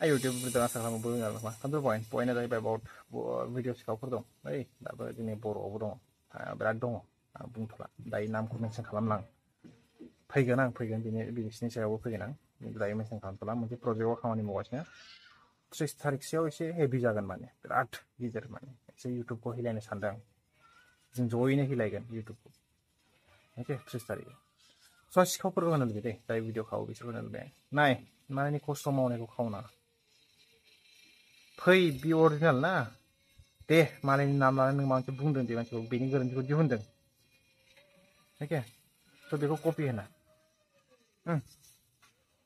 YouTube video आसा खालामो बोरो नामा खिन्थु पइन्टआ जाहैबाय about भिडिअ सिखावफोर दं ओइ दाबो जोंनि बर'आवबो दङ बिराद दङ आं बुंथ'ला दायो नामखौ मेनसन खालामला आं फैगोन बिसिनि सायावबो फैगोन आं दायो मेनसन खालामथ'ला मोनसे प्रजेक्टआव खामानि मावगासिनो 30 तारिखसोआव एसे हेभि जागोन माने बिराद गिदिर माने एसे इउटुबखौ हिलायनो सानदों आं जों जयैनो हिलायगोन इउटुबखौ अके 30 तारिखआव स' सिखावफोर होनो लुबैयो दे जाय भिडिअ खावो बिसोर होनो लुबैयो नाय माने खस्थ' मावनायखौ खावना फै बि अरिजिनेल ना दे मालायनि नाम लानानै नों माबा मोनसे बुंदों दे मानसिखौ बेनि गोरोन्थिखौ दिहुनदों अके स' बेखौ कपि होना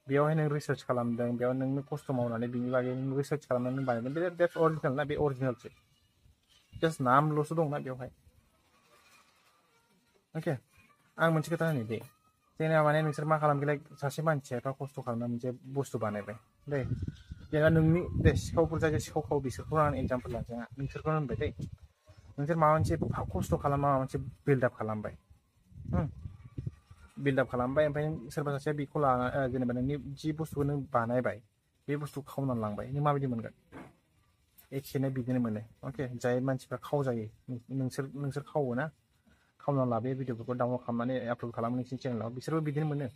बेयावहाय नों रिसार्च खालामदों बेयाव नोंनो खस्थ' मावनानै बिनि बागै नों रिसार्च खालामनानै बानायदों बे देट्स अरिजिनेल ना बे अरिजिनेलसो जास्ट नामल'सो दंना बेवहाय अके आं मोनसे खोथा होनो दे जेनेबा माने नोंसोर मा खालामगोन सासे मानसिया एफा खस्थ' खालामनानै मोनसे बुस्थु बानायबाय दे जेनेबा नोंनि दे सिखावफोर जाय सिखाव खाव बिसोरखौ आं एगजाम्पोल लानोसै नोंसोरखौनो होनबाय दे नोंसोर माबा मोनसे खस्थ' खालामना माबा मोनसे बिल्डआप खालामबाय बिल्डआप खालामबाय ओमफ्राय सोरबा सासेया बेखौ लाना जेनेबा नोंनि जि बुस्थुखौ नों बानायबाय बे बुस्थुखौ खावनानै लांबाय नों माबायदि मोनगोन एखेनो बिदिनो मोनो अके जाय मानसिफ्रा खावजायो नोंसोर खावो ना खावना लाबोयो भिडिअफोरखौ डाउनलड खालामनानै आपल'ड खालामो नोंसिनि चेनेलाव बिसोरबो बिदिनो मोनो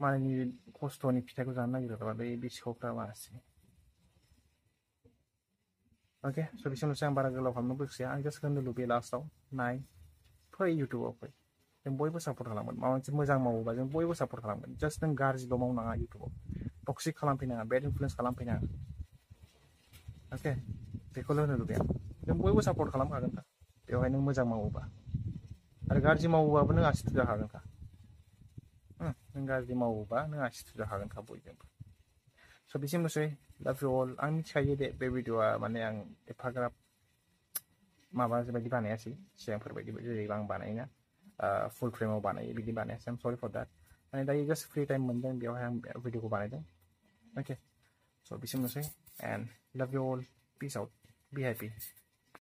मालायनि खस्थ'नि फिथाइखौ जानो नागिरोबा बे सिखावफ्रा मासि अके स' बिसिमल'सै आं बारा गोलाव खालामनो गोसो गैया आं जास्ट होननो लुबैयो लास्टआव नाय फै इउटुबाव फै जों बयबो सापर्ट खालामगोन माबा मोनसे मोजां मावोबा जों बयबो सापर्ट खालामगोन जास्ट नों गाज्रिल' मावनाङा इउटुबाव टक्सिक खालामफैनाङा बेड इनफ्लुयेन्स खालामफैनाङा अके बेखौल' होनो लुबैयो आं जों बयबो सापर्ट खालामखागोनखा बेवहाय नों मोजां मावोबा आरो गाज्रि मावोबाबो नों आसि थुजाखागोनखा नों गाज्रि मावोबा नों आसि थुजाखागोनखा बयजोंबो स' बिसिमल'सै लाभ इउ अल आं मिथिखायो दे बे भिडिअआ माने आं एफाग्राब माबा बायदि बानायासै सिगांफोरबायदि जेरै आं बानायोना फुल फ्रेमाव बानायो बिदि बानायासै आं सरि फर द्याट माने दायो जास्ट फ्रि टाइम मोनदों बेवहाय आं भिडिअखौ बानायदों अके स' बिसिमल'सै एन्ड लाभ इउ अल पिस आउट बि हेपि